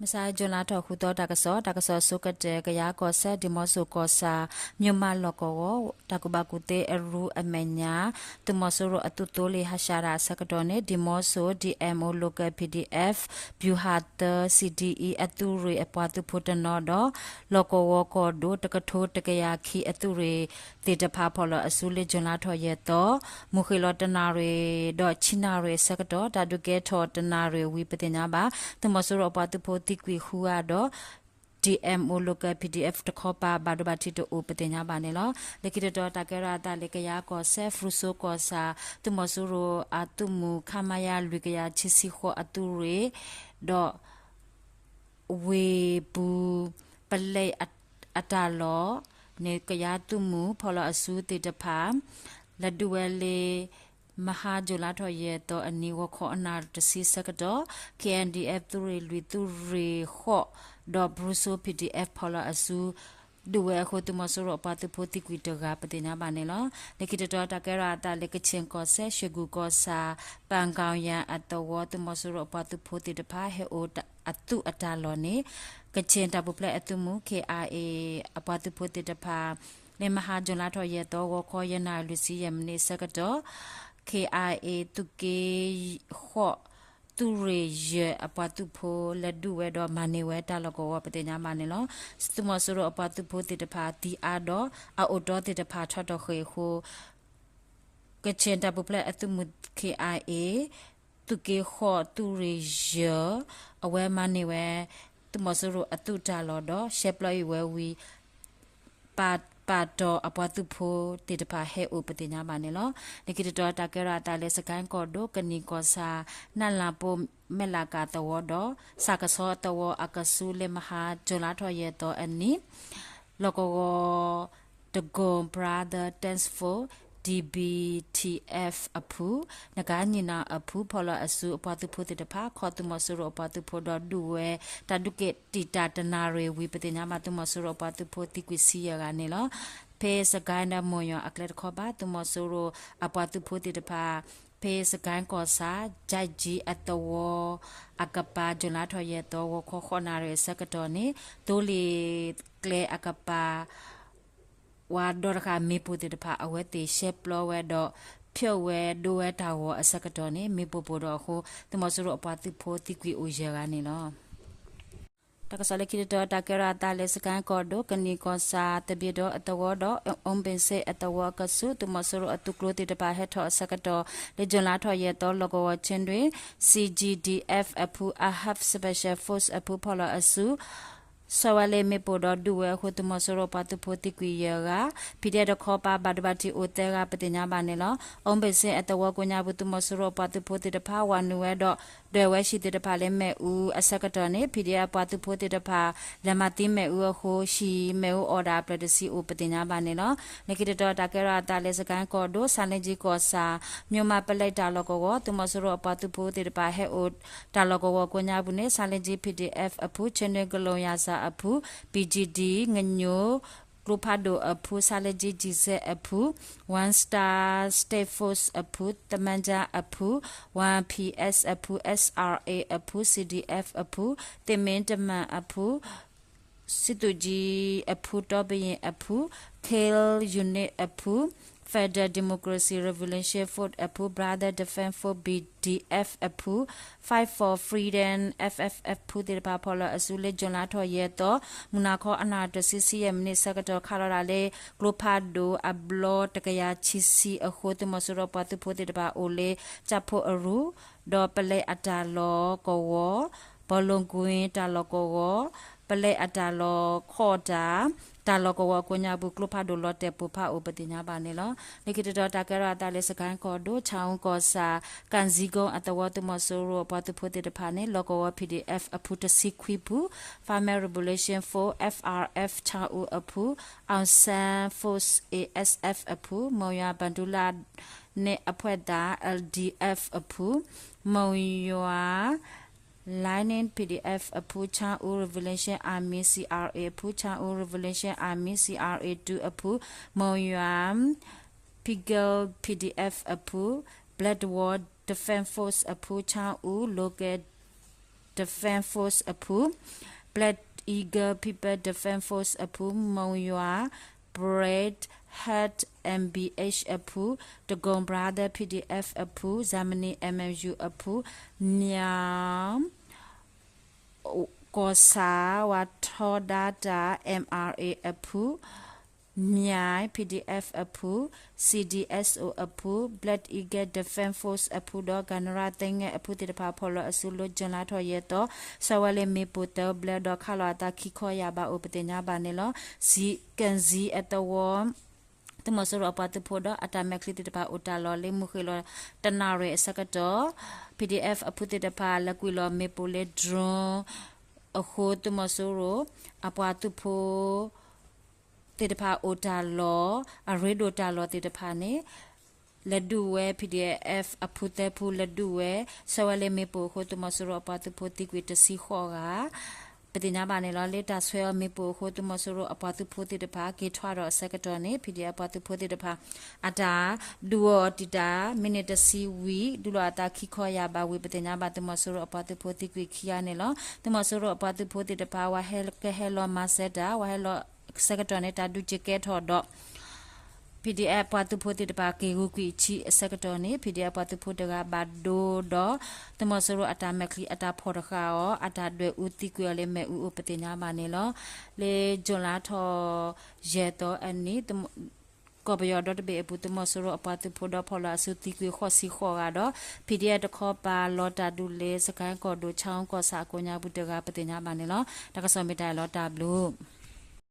မဆါ June လါထီၣ်ဃုသီ တၢ်ကစီၣ်, တၢ်ကစီၣ်အဆိကတၢၢ် ကယၤကီၢ်စဲၣ် ဒံၣ်မီစိၣ်ကီၢ်ဆၣ် မၠိၣ်မးလီၢ်ကဝီၤ တၢ်ကူၣ်ဘၣ်ကူၣ်သ့အရူအမဲာ်ညါ သုးမီၤစိရိၤအသုးသိလ့ၣ်ဟးရှးတၢ်အဆၢကတီၢ်န့ၣ် ဒံၣ်မီစိၣ် D M O Local P D F ဗျူဟာသၢ C D E အသုးရ့ၣ်အပှၤသုးဖိတနီၤဒီး လီၢ်ကဝီၤကီၢ်ဒိၣ် တကထိတကယၤခံအသုးရ့ၣ်သ့ၣ်တဖၣ် ဖီၣ်လီၤအစုလၢ June လါထီၣ်ယဲၢ်သီ မုၢ်ဃ့ၢ်လီၤတနၣ်ရံၣ်ဒီးဆံနၣ်ရံၣ်အဆၢကတီၢ် တၢ်ဒုးကဲထီၣ်တနၣ်ရံၣ်ဝံၤ ပသ့ၣ်ညါဘၣ် သုးမီၤစိရိၤအပှၤသုးဖိသံကွံာ်ဃုဂၤဒီး D M O Local P D F တခီပၤ ဘၣ်ဒိဘၣ်ထံးတအိၣ် ပသ့ၣ်ညါဘၣ်န့ၣ်လီၤ. လၢခံတတီၤ တၢ်ကဲထီၣ်အသးလၢ ကယၤကီၢ်စဲၣ် ဖရူစိကီၢ်ဆၣ် သုးမီၤစိရိၤအသုးမုၢ် ခမရ လွံၢ်ကယၤခံဆံဃိးအသုးရ့ၣ် ဒီး ဝ့ၢ်ပူၤ ပလဲအတၢ်လီၢ်န့ၣ် ကယၤသုးမုၢ် ဖီၣ်လီၤအစုသ့ၣ်တဖၣ် လဲၤဒုးဝဲလၢ မဟါ June လါထီၣ်ယဲၢ်သီအနံၤ ဂီၤခီအနၣ်တဆံဆၢကတီၢ် K N D F သုးရ့ၣ်လွံၢ် သုးရ့ၣ်ဃိး ဒီးဖရူစိ P D F ဖီၣ်လီၤအစု ဒုးဝဲအဃိ သုးမီၤစိရိၤအပှၤသုးဖိသံကွံာ်တဂၤ ပသ့ၣ်ညါဘၣ်န့ၣ်လီၤ. လၢခံတတီၤ တၢ်ကဲထီၣ်အသးလၢ ကခ့ၣ်ကီၢ်စဲၣ် ရွှ့ၣ်ကူၣ်ကီၢ်ဆၣ် ပၣ်ကီၣ်ယၣ်အသဝီ သုးမီၤစိရိၤအပှၤသုးဖိသ့ၣ်တဖၣ် ဟဲအိၣ်အသုးအတၢ်လီၢ်န့ၣ် ကခ့ၣ်တၢ်ပူၤဖျဲးအသုးမုၢ် K I A အပှၤသုးဖိသ့ၣ်တဖၣ် လၢမဟါ June လါထီၣ်ယဲၢ်သီ ဂီၤခီယဲၢ်နၣ်ရံၣ်လွံၢ်ဆံယဲၢ်မံးနံးအဆၢကတီၢ် K I A သုးက့ဃိး သုးရ့ၣ်ယဲၢ်အပှၤသုးဖိ လဲၤဒုးဝဲဒီးမၤန့ၢ်ဝဲတၢ်လီၢ်ကဝီၤ ပသ့ၣ်ညါဘၣ်န့ၣ်လီၤ. သုးမီၤစိရိၤအပှၤသုးဖိသ့ၣ်တဖၣ်သံအါဒီး အအိၣ်တီသ့ၣ်တဖၣ်ထီၣ်ထီၣ်ဃ့ၢ်အဃိ ကခ့ၣ်တၢ်ပူၤဖျဲးအသုးမုၢ် K I A သုးက့ဃိး သုးရ့ၣ်ယဲၢ် အဝဲမၤန့ၢ်ဝဲ သုးမီၤစိရိၤအသုးတၢ်လီၢ်ဒီး ရှဲပျီအံၤဝဲဝံၤ ပာ်တီၢ်အပှၤသုးဖိသ့ၣ်တဖၣ်ဟဲအိၣ် ပသ့ၣ်ညါဘၣ်န့ၣ်လီၤ. လၢခံတတီၤ တၢ်ကဲထီၣ်အသးလၢ စကဲၣ်ကီၢ်ဒိၣ် ကနံၣ်ကီၢ်ဆၣ် နၢ်လၣ်ပိၢ် မဲၣ်လးကးသဝီဒီး စၣ်ကဆီသဝီအကဆူး လၢမဟါ June လါထီၣ်ယဲၢ်သီအနံၤ လီၢ်ကဝီၤ တကိၣ် Brother Dance Force D B T F အဖု နကၤနံၣ်နၣ်အဖု ဖီၣ်လီၤအစုအပှၤသုးဖိသ့ၣ်တဖၣ် ခီသုးမီၤစိရိၤအပှၤသုးဖိဒီးဒုးဝဲ တၢ်ဒုးကဲထီၣ်တနၣ်ရံၣ်ဝံၤ ပသ့ၣ်ညါဘၣ် သုးမီၤစိရိၤအပှၤသုးဖိသံကွံာ်ဆံယဲၢ်ဂၤန့ၣ်လီၤ. ဖဲစကဲၣ်ဒီးမိၢ်ယွၤအကျဲတခီပၤ သုးမီၤစိရိၤအပှၤသုးဖိသ့ၣ်တဖၣ် ဖဲစကဲၣ်ကီၢ်ဆၣ် ကၠဲးကၠံအသဝီအကပၤ June လါထီၣ်ယဲၢ်သီ ဂီၤခီဃိးနၣ်ရံၣ်အဆၢကတီၢ်န့ၣ် သိလ့ၣ်ကျဲအကပၤ ဝၤဒီတဂၤမ့ၣ်ပိၢ်သ့ၣ်တဖၣ် အဝဲသ့ၣ်ရှဲပျီဝဲဒီး ဖၠိးဝဲဒိဝဲတၢ်ဂီၤအဆၢကတီၢ်န့ၣ် မ့ၣ်ပိၢ်ပိၢ်ဒီးအဃိ သုးမီၤစိရိၤအပှၤသုးဖိသံကွံာ်အိၣ်ယဲၢ်ဂၤန့ၣ်လီၤ. တၢ်ကစီၣ်လၢခံတတီၤ တၢ်ကဲထီၣ်အသးလၢ စကဲၣ်ကီၢ်ဒိၣ် ကနံၣ်ကီၢ်ဆၣ် သဘ့ၣ်ဒိၣ်အသဝီဒီး အူဘ့ၣ်စ့အသဝီအကဆူး သုးမီၤစိရိၤအသုးကျိၤသ့ၣ်တဖၣ်ဟဲထီၣ်အဆၢကတီၢ် လၢ June လါထီၣ်ယဲၢ်သီ လီၢ်ကဝီၤ ချင်းတွင်း C G D F အဖု Ahab Special Force အဖု ဖီၣ်လီၤအစု ဆီၣ်ဝဲလၢမ့ၣ်ပိၢ်ဒီးဒုးဝဲအဃိ သုးမီၤစိရိၤပှၤသုးဖိသံကွံာ်ယဲၢ်ဂၤ PDF တခီပၤ ဘၣ်ဒိဘၣ်ထံးအိၣ်သၢဂၤ ပသ့ၣ်ညါဘၣ်န့ၣ်လီၤ. အူဘ့ၣ်စ့အသဝီကိးညါပူၤ သုးမီၤစိရိၤပှၤသုးဖိသ့ၣ်တဖၣ် ဝၤနုာ်ဝဲဒီး ဒွဲၣ်ဝဲဟံၣ်သ့ၣ်တဖၣ်လၢမ့ၣ်အူအဆၢကတီၢ်န့ၣ် PDF အပှၤသုးဖိသ့ၣ်တဖၣ် လဲၤမၤသံမ့ၣ်အူအဃိ ဟံၣ်မ့ၣ်အူအိၣ်ဒီးအဖျၢၣ်တဆံအိၣ် ပသ့ၣ်ညါဘၣ်န့ၣ်လီၤ. လၢခံတတီၤ တၢ်ကဲထီၣ်အသးလၢ စကဲၣ်ကီၢ်ဒိၣ် ဆါလ့ကၠံကီၢ်ဆၣ် မၠိၣ်မးပလဲတၢ်လီၢ်ကဝီၤ သုးမီၤစိရိၤအပှၤသုးဖိသ့ၣ်တဖၣ်ဟဲအိၣ်တၢ်လီၢ်ကဝီၤကိးညါပူၤန့ၣ် ဆါလ့ကၠံ PDF အဖု ချင်းတွင်းကလုာ် ရာဇာ အဖု BGD ငညိၣ် ကျိဖးဒိၣ်အဖု ဆါလ့ကၠံ G Z အဖု One Star State Force အဖု သမၢကၠၢအဖု One P S အဖု SRA အဖု CDF အဖု သ့ၣ်မ့တမၣ်အဖု စစ်သူကြီးအဖု ဒီဘုရင်အဖု Kill Unit အဖု Federal Democracy Revolution Force အဖု Brother Defense Force BDF အဖု Fight for Freedom FFF ဖုသ့ၣ်တဖၣ် ဖီၣ်လီၤအစုလၢ June လါထီၣ်ယဲၢ်သီ မုၢ်နၤခီအနၣ်တဆံဆံယဲၢ်မံးနံးဆၢကတီၢ် ခးလီၤဒၣ်လၢ ကျိဖးဒိၣ်အဘျီတကယၤခံဆံအဃိ သုးမီၤစိရိၤပှၤသုးဖိသ့ၣ်တဖၣ်အိၣ်လၢ ကၠၣ်ဖိအရူ ဒီးပလဲအတၢ်လီၢ်ကဝီၤ ဘီလိကွ့တၢ်လီၢ်ကဝီၤ ပလဲအတၢ်လီၢ်ခီၣ်တၢ် တၢ်လီၢ်ကဝီၤအကိးညါပူၤ ကျိဖးဒိၣ်လီၤတဲာ်ပိၢ်ဖးအိၣ် ပသ့ၣ်ညါဘၣ်န့ၣ်လီၤ. လၢခံတတီၤ တၢ်ကဲထီၣ်အသးလၢ စကဲၣ်ကီၢ်ဒိၣ် ဆၣ်အူကီၢ်ဆၣ် ကၣ်စံကိအသဝီ သုးမီၤစိရိၤအပှၤသုးဖိသ့ၣ်တဖၣ်န့ၣ် လီၢ်ကဝီၤ PDF အဖုတဆံခွံဖု Farmer Revolution Force FRF ဆၣ်အူအဖု Aung San Force ASF အဖု မိၢ်ယွၤဘၣ်ဒူလၣ်န့ၣ်အဖှဲၣ်သၣ် LDF အဖု မိၢ်ယွၤ Lion PDF အဖု Chin Revolution Army CRA အဖု Chin Revolution Army CRA two အဖု မိၢ်ယွၤ Pigil PDF အဖု Black War Defense Force အဖု Chin Local Defense Force အဖု, Black Eagle People Defense Force အဖု, မုံယွၤ Brave Heart M B H အဖု, တကိ Brother P D F အဖု, Germany M M U အဖု, မြောင် ကီၢ်ဆၣ် ဝါထီဒါတၢ် M R A အဖု, မြိုင် P D F အဖု, C D S O အဖု, Black Eagle Defense Force အဖုဒီး ကၤနရၣ်သ့ငဲၣ်အဖုသ့ၣ်တဖၣ် ဖီၣ်လီၤအစုလၢ ကၠူၤလါထီၣ်ယဲၢ်သီ, ဆှၢဝဲလၢမ့ၣ်ပိၢ်သၢဘျၢဒီး ခးလီၤအသးခံခီယၢ်ဘးအိၣ်ပသ့ၣ်ညါဘၣ်န့ၣ်လီၤ. စံကၣ်စံအသဝီ သုးမီၤစိရိၤအပှၤသုးဖိဒီး အတၢ်မဲာ်ချံသ့ၣ်တဖၣ်အိၣ်တၢ်လီၢ်လၢမုၢ်ဃ့ၢ်လီၤတနၣ်ရံၣ်အဆၢကတီၢ်, P D F အဖုသ့ၣ်တဖၣ် လဲၤကွံာ်လီၤမ့ၣ်ပိၢ်လၢ drone အဃိ သုးမီၤစိရိၤအပှၤသုးဖိ သ့ၣ်တဖၣ်အိၣ်တၢ်လီၢ်, အရ့ဒိၣ်တၢ်လီၢ်သ့ၣ်တဖၣ်န့ၣ် လဲၤဒုးဝဲ P D F အဖုသၢဖုလဲၤဒုးဝဲ, ဆှၢဝဲလၢမ့ၣ်ပိၢ်အဃိ သုးမီၤစိရိၤအပှၤသုးဖိသံကွံာ်တဆံဃိးဂၤ ပသ့ၣ်ညါဘၣ်န့ၣ်လီၤ. လၢတၢ်ဆှၢအီၤမ့ၣ်ပိၢ်အဃိ သုးမီၤစိရိၤအပှၤသုးဖိသ့ၣ်တဖၣ် က့ၤထွဲဒီးအဆၢကတီၢ်န့ၣ် P D F အပှၤသုးဖိသ့ၣ်တဖၣ် အတၢ်ဒုးအီၤတံာ်တာ် မံးနံးတဆံဝံၤ ဒုးလီၤအသးခံခီယၢ်ဘးဝံၤ ပသ့ၣ်ညါဘၣ် သုးမီၤစိရိၤအပှၤသုးဖိသံကွံာ်ခံဂၤန့ၣ်လီၤ. သုးမီၤစိရိၤအပှၤသုးဖိသ့ၣ်တဖၣ် ဝဲကဟဲလီၤမၤစၢၤတၢ် ဝဲဟဲလီၤဆၢကတီၢ်န့ၣ် တၢ်ဒုးက့ၤကဲထီၣ်ဒီး P D F ပှၤသုးဖိသ့ၣ်တဖၣ် က့ၤဂုာ်ကွံာ်အဆၢကတီၢ်န့ၣ် P D F ပှၤသုးဖိတဂၤဘၣ်ဒိဒီး သုးမီၤစိရိၤအတၢ်မဲာ်ချံအတၢ်ဖီၣ်တဃာ်အီၤ အတၢ်ဒွဲၣ်အူသံကွံာ်အီၤလၢမ့ၣ်အူအိၣ် ပသ့ၣ်ညါဘၣ်န့ၣ်လီၤ. လၢ ကၠူၤလါထီၣ်ယဲၢ်သီအနံၤ ကီၢ်ပယီၤဒီတဘ့ၣ်အပူၤ သုးမီၤစိရိၤအပှၤသုးဖိဒီးဖီၣ်လီၤအစုသံကွံာ်ဃိးဆံဃိးဂၤဒီး P D F တခီပၤလီၤတၢ်ဒုးလၢ စကဲၣ်ကီၢ်ဒိၣ် ဆၣ်အူကီၢ်ဆၣ်အကိးညါပူၤတဂၤ ပသ့ၣ်ညါဘၣ်န့ၣ်လီၤ. တၢ်ကစီၣ်မ့ၢ်တၢ်အံၤလီၤ တၢ်ဘျုး